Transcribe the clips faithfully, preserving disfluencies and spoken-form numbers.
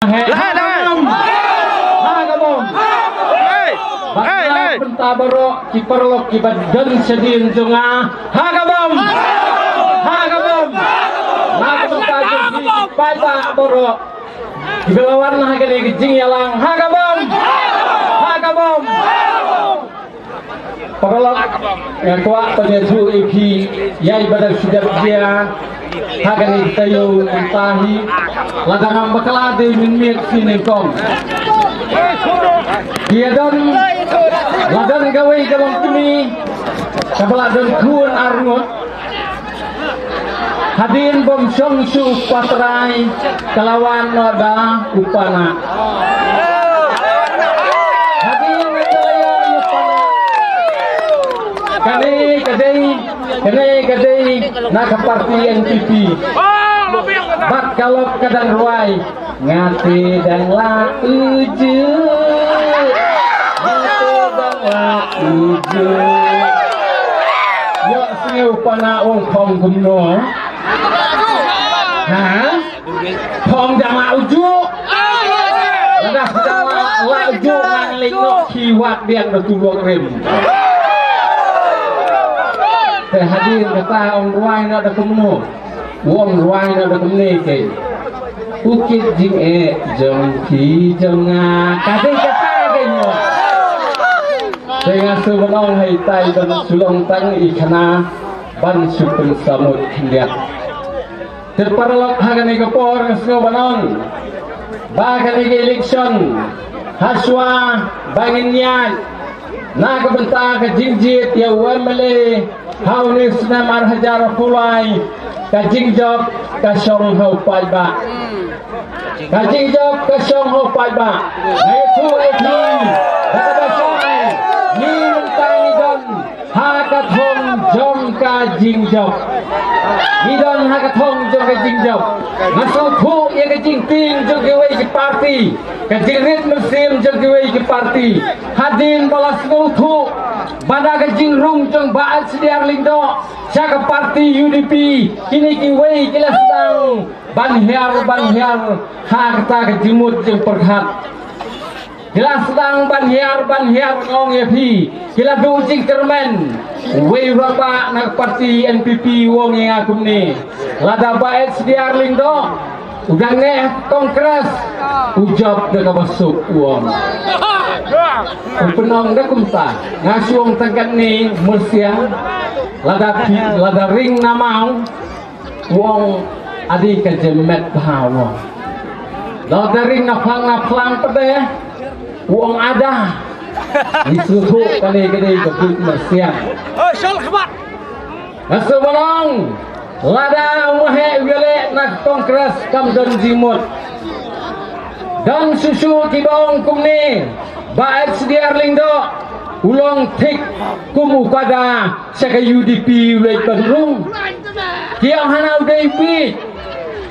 Ha ka bom. Ha ka bom. Bad na ka bynta baroh ki paralok kiba don shadien jong nga, ha ka bom. Ha ka bom. Na ka bynta jong ki paidbah baroh kiba la wan ha kane ka jingïalang, ha ka bom. Ha ka bom. Paralok, nga kwah ban ïathuh ïa phi ïa i ba da shu dep jia ha kane ka taïew mynta hi. Lada ngam bakla dei mynmiet phi nyngkong. Ïa don, la don kawei ka longkmie kaba la don khun arngut. Hadien bym shong shuh u patrai, ka la wan noh da u Panah. Hadien ka la ïoh ïa u Panah. Kane ka dei, kane ka dei na ka party N P P. Bad ka lok ka dang rwai. Nga te dang la uju. Nga te dang la uju. Ïoh sngew Panah ong phong kumno? Ha? Phong dang la uju. Lada dang la, la uju ngan leit noh ki wat biang da tu lok rim. Te hadien kata ong rwai na da kumno? Ong rwai na da kumne kei. U kit jingeh jong phi jong nga. Ka dei kata kei mo. Te nga shu ban ong ha itai ban shu long tang i khana ban shu pynsamut khyndiat. Te paralok ha kane ka por nga sngew ban ong ba kane ka election ha shuwa ba ngin ïaid na ka bynta ka jingjied ïa u M L A ha une u snem ar hajar arphew lai, ka jingjop ka shong ha u paidbah. Ka jingjop ka shong ha u paidbah. Ngi ïathuh ïa phi ba ka ba shong ngi mynta ngi don ha ka thong jong ka jingjop. Ngi don ha ka thong jong ka jingjop. Nga sngewthuh ïa ka jingtieng jong kiwei ki party, ka jingrit mynsiem jong kiwei ki party. Hadien ba la sngewthuh ba na ka jingrung jong Bah H D R Lyngdoh sha ka party U D P, kine kiwei ki la sdang ban hiar ban hiar ha kata ka jingmut jingpyrkhat. Ki la sdang ban hiar ban hiar, nga ong ïa phi, ki la duh jingkyrmen. Uwei u rangbah na ka party N P P u ong ïa nga kumne, lada Bah H D R Lyngdoh u dang neh Congress, u jop da kaba suk, u ong. U pynong da kumta. Nga shu ong tang katne, mursiang, lada phi, lada ring na maw, u ong, adi ka jemmet bha, u ong. Lada ring na phlang na phlang pat de, u ong, ada. Ngi sngewthuh kane ka dei ka buit mursiang. Nga sngewbha ban ong, lada u Maheh u ïaleh na Congress kam don jingmut. Don shuh shuh kiba ong kumne, Bah H D R Lyngdoh u long thik kum u kada sha ka U D P u leit ban rung. Ki ong hana u dei u bieit.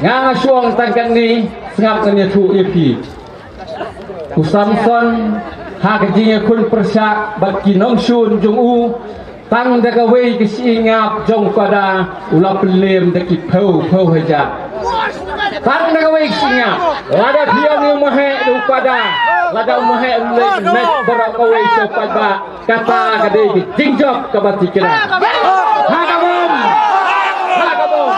Nga nga shu ong tang katne, sngap ngan ïathuh ïa phi. U Samson ha ka jingïakhun pyrshah bad ki nongshun jong u, tang da kawei ka shi-ïap jong u kada u la pynlem da ki phew phew hajar. Tang da kawei ka shi-ïap. Lada phi ong ïa u Maheh da u kada, lada u Maheh u leit met baroh kawei sha u paidbah, kata ka dei ka jingjop kaba thikna. Ha ka bom. Ha ka bom.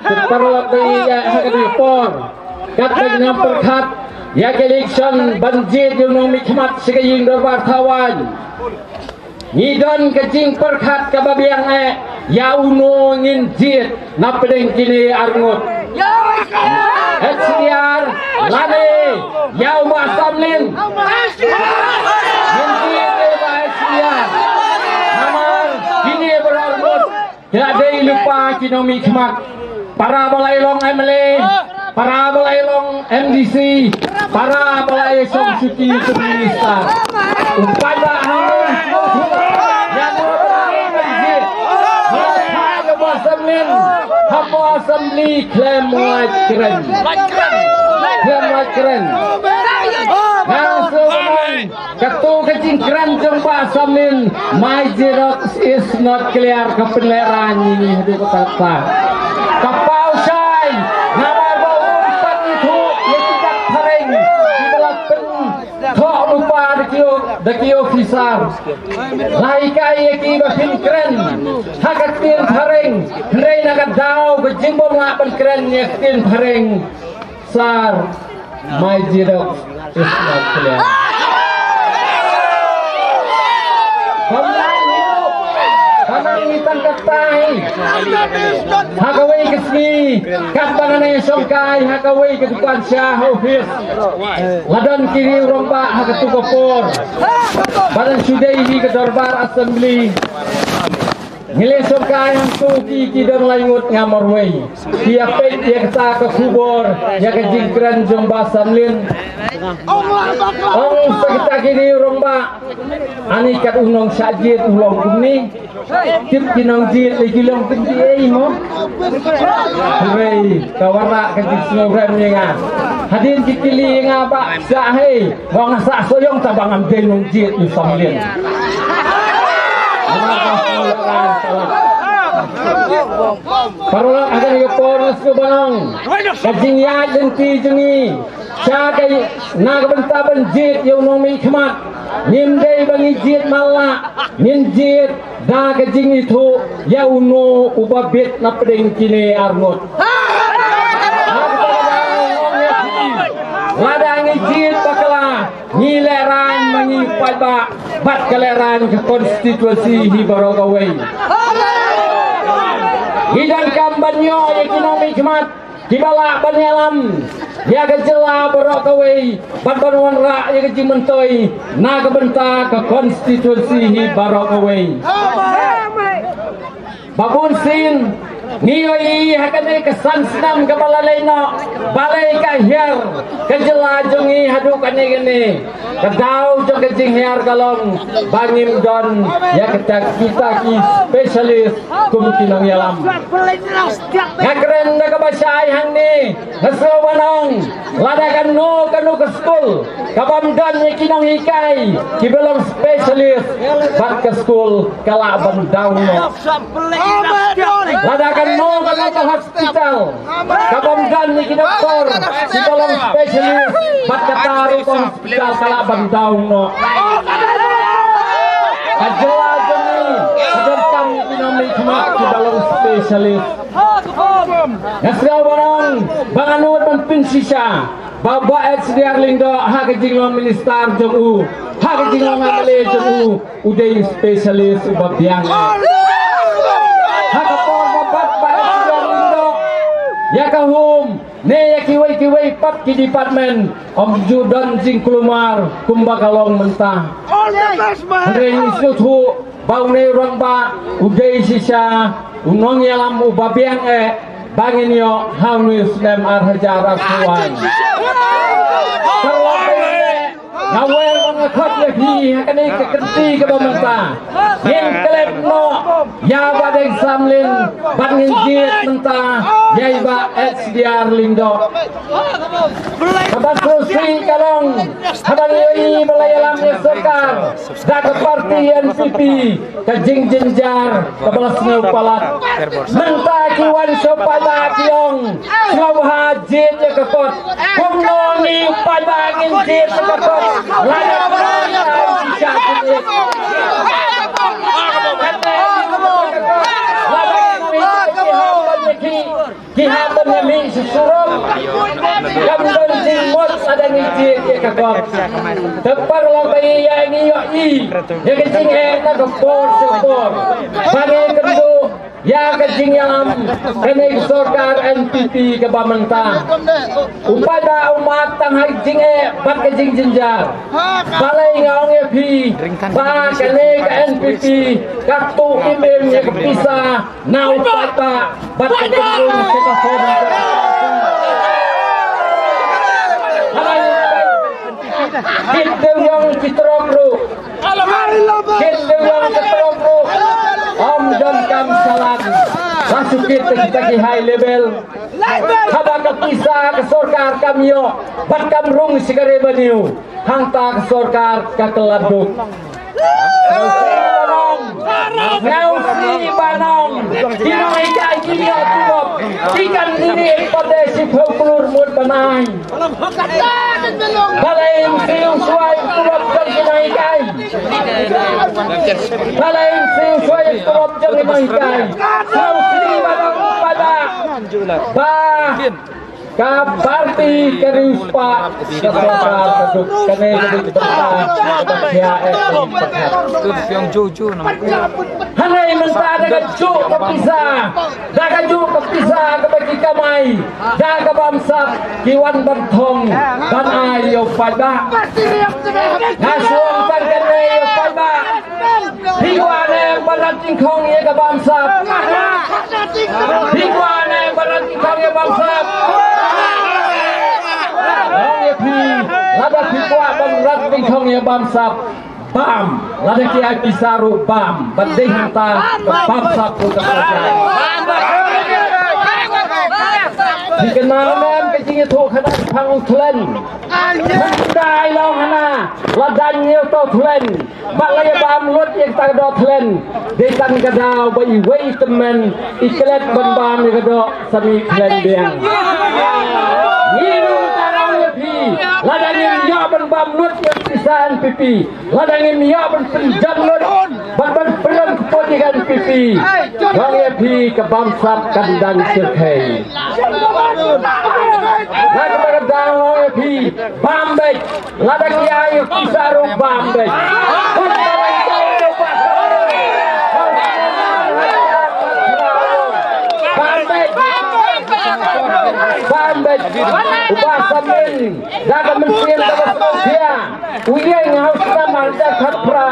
Te paralok, dei ïa ha ka dei por. Katba ngin ym pyrkhat ïa ka election ban jied ïa u nongmihkhmat sha ka ïing dorbar thawaiñ, ngi don ka jingpyrkhat kaba biang eh ïa uno ngin jied na pdeng kine arngut. H D R lane ïa u Bah Samlin. Ngin jied ïa u Bah H D R. Namar kine baroh arngut ki la dei lypa ki nongmihkhmat. Para ba la ïalong M L A, para ba la ïalong M D C, para ba la ïashong shuki kum minister. U paidbah hangne u sngewthuh ïa ka Bah Samlin hapoh Assembly khlem lait kren. Khlem lait kren. Nga sngewbha Kato ka jingkren jong Bah Samlin, my Xerox is not clear, ka pynlehrain ïa ngi haduh katta katta. Ka paw shai, namar ba um pat ithuh da ki officer. La hikai ïa ki ba phin kren ha ka ktien phareng, hynrei na ka daw ka jingbym lah ban kren ïa ka ktien phareng, sir, my Xerox is not clear. Ba nang ngi, ba nang ngi tang katai ha kawei ka sngi, katba nga nang shongkai ha kawei ka dukan sha office, la don ki riew rangbah ha katu ka por ba nang shu dei hi ka dorbar assembly. Ngi leit shongkai hangtu ki, ki don lai ngut, nga marwei. Ki ïa peit ïa kata ka khubor ïa ka jingkren jong Bah Samlin. Ong sa kita ki riew rangbah, ani kat u nongshah jied u long kumne. Tip ki nongjied lei ki long kumne ei mo. Hynrei ka wanrah ka jingsngew rem ïa nga. Hadien ki kylli ïa nga, Bah, shah hei? Nga ong nga shah shuh ïa u, tang ba ngam dei nongjied u Samlin. Paralok, ha kane ka por nga sngewbha ban ong, ka jingïaid lynti jong ngi sha ka, na ka bynta ban jied ïa u nongmihkhmat, ngim dei ba ngi jied matlah, ngin jied da ka jingithuh ïa uno uba bit na pdeng kine arngut. Lada ngi jied bakla, ngi lehraiñ ma ngi paidbah bad ka lehraiñ ka constituency hi baroh kawei. Ngi donkam ban ïoh ïa ki nongmihkhmat kiba lah ban ïalam ïa ka jylla baroh kawei bad ban wanrah ïa ka jingmyntoi na ka bynta ka constituency hi baroh kawei. Ba bun sien ngi ïohi ha kane ka san snem kaba la leit noh, balei ka hiar ka jylla jong ngi haduh kane kane. Ka daw jong ka jinghiar ka long ba ngim don ïa kita, kita ki specialist kum ki nongïalam. Nga kren da kaba shai hangne, nga sngewbha ban ong, lada kano kano ka skul ka bym don ïa ki nonghikai kiba long specialist, bad ka skul ka lah ban down noh. Lada kano kano ka hospital ka bym don ïa ki doktor kiba long specialist, bad kata ruh ka hospital ka lah ban down noh. Ka jylla jong ngi ka donkam ïa ki nongmihkhmat kiba long specialist. Nga sngewbha ban ong ba nga nud ban pynshisha ba Bah H D R Lyngdoh ha ka jinglong minister jong u, ha ka jinglong M L A jong u, u dei specialist uba biang. Ha ka por ba bat Bah H D R Lyngdoh ïa ka home ne ïa kiwei kiwei pat ki department, ym ju don jingkulmar kumba ka long mynta. Hynrei ngi sngewthuh ba une u rangbah u dei shisha u nongïalam uba biang eh ba ngin ïoh ha une u snem ar hajar arphew wai. Paralok, nga wer bad nga khot ïa phi ha kane ka kynti kaba mynta. Ngin klet noh ïa Bah Deng Samlin bad ngin jied mynta ïa i Bah H D R Lyngdoh. Kaba sngewsih ka long haba ngi ïohi ba la ïalam ïa sorkar da ka parti N P P, ka jingjynjar kaba la sngewpalat. Mynta ki wan sha u paidbah ki ong, sngewbha jied ïa ka kot. Kumno ngi paidbah ngin jied ïa ka kot lada ki wan sha u paidbah? Lada ki wan sha u paidbah, ki hap ban ïa mih sha surok. Kam don jingmut lada ngi jied ïa ka kot. Te paralok ba ïeit, ngi ïohi ïa ka jingeh na ka por sha ka por. Ba ngi kynduh ïa ka jingïalam kane ka sorkar N P P kaba mynta. U paidbah u mad tang ha ka jingeh bad ka jingjynjar. Balei nga ong ïa phi ba kane ka N P P ka tuh im im ïa ka pisa na u paidbah bad ka kynrung sha ka form. Kit dewiong ki trok ruh. Kit dewiong ki trok ruh. Ym donkam shalan. Ba shu kit kita ki high level. Haba ka pisa ka sorkar kam ïoh bad kam rung sha ka revenue, hangta ka sorkar ka kylla duk. Nga u sni ba nong ki nonghikai ki ïoh tulop, ki kan diri pat de shiphew klur mut ban ai. Balei ym siew shuwa ïa ka tulop jong ki nonghikai? Balei ym siew shuwa ïa ka tulop jong ki nonghikai? Nga u sni ba nong, ba da, ba ka parti ka riewspah ka sorkar ka duk, kane ka dei ka bynta kaba khia eh ka dei ka bynta. Hangne mynta da kajuh ka pisa, da kajuh ka pisa kaba ki kamai, da ka bamsap ki wan ban thong ban ai ïa u paidbah. Nga shu ong tang kane ïa u paidbah. Phi kwah ne ban rat jingkhong ïa ka bamsap? Phi kwah ne ban rat jingkhong ïa bamsap? Ong ïa phi, lada phi kwah ban rat jingkhong ïa bamsap, bam. Lada ki ai pisa ruh bam. Ban dei hangta ka bamsap ruh ka jai. Phi kynmaw ne em ka jingïathuhkhana shaphang u Thlen? Hynda i long hana, la dang ïa uto u Thlen. Bad la ïa bam lut ïa kata ka doh Thlen, dei tang ka daw ba iwei i tymmen i klet ban bam ïa ka doh sa mih Thlen biang. Ngi ruh mynta nga ong ïa phi, lada ngim ïoh ban bam lut ïa ka pisa N P P, lada ngim ïoh ban pynjan lut bad ban pynrem kput ïa ka N P P, nga ong ïa phi ka bamsap kan dang shyrkhei. Nga kata ka daw nga ong ïa phi, bam beit. Lada ki ai pisa ruh bam beit. Bam beit. Bam beit. U Bah Samin, da ka mynsiem kaba sngewsih, u ïeng ha u snem ar hajar khatphra,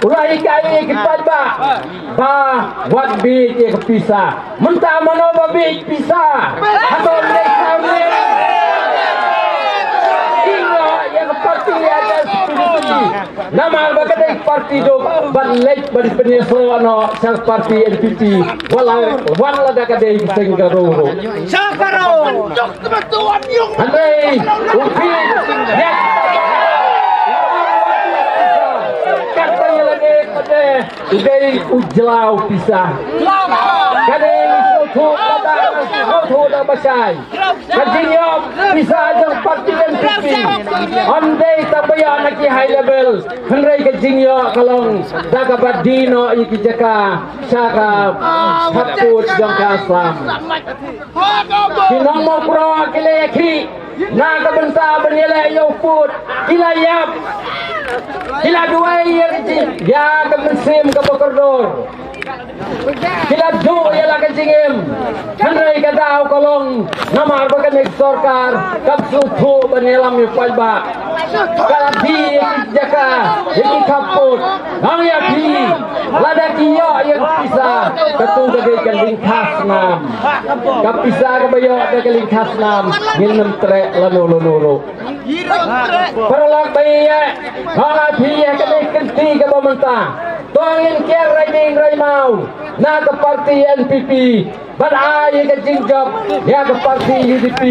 u la hikai ïa ki paidbah ba wat bieit ïa ka pisa. Mynta mano ba bieit pisa? Hato ym dei ka Samin? Ïa ïa ka parti ïa ka N P P. Namar ba ka dei parti duk ban leit ban pynïasoh noh sha parti N P P. Wat la, wat la da ka dei ka seng ka rung ruh. Hynrei u bieit ïa ka, kata ïa lade ka dei. U dei u jlaw pisa. Ka dei u sngewthuh lada, u sngewthuh da ba shai. Ka jingïoh pisa jong parti N P P ym dei tang ba ïoh na ki high level. Hynrei ka jingïoh ka long da kaba die noh ïa ki jaka sha ka khappud jong ka Assam. Ki nong Mawkroh ki la ïakhih na ka bynta ban ïaleh ïa u pud. Ki la ïap. Ki la duwai ïa ka jing, ïa ka mynsiem kaba kordor. Ki la duh ïa la ka jingim. Hynrei ka daw ka long namar ba kane ka sorkar kam sngewthuh ban ïalam ïa u paidbah. Ka la die ïa ki jaka, ïa ki khappud. Nga ong ïa phi, lada ki ïoh ïa ka pisa, katu ka dei ka lyngkha snam. Ka pisa kaba ïoh da ka lyngkha snam, ngin ym treh lano lano ruh. Paralok ba ïeit, nga ong ïa phi ïa kane ka kynti kaba mynta. To ngin kiar rai ding rai maw na ka parti N P P. Ban ai ïa ka jingjop ïa ka parti U D P.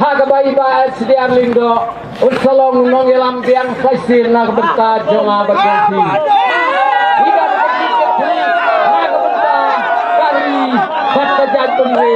Ha kaba i Bah Sdiang Lyngdoh un sa long u nongïalam biang sa shisien na ka bynta jong nga bad jong phi. Ïa ka jingjop na ka bynta ka ri bad ka jaitbynriew.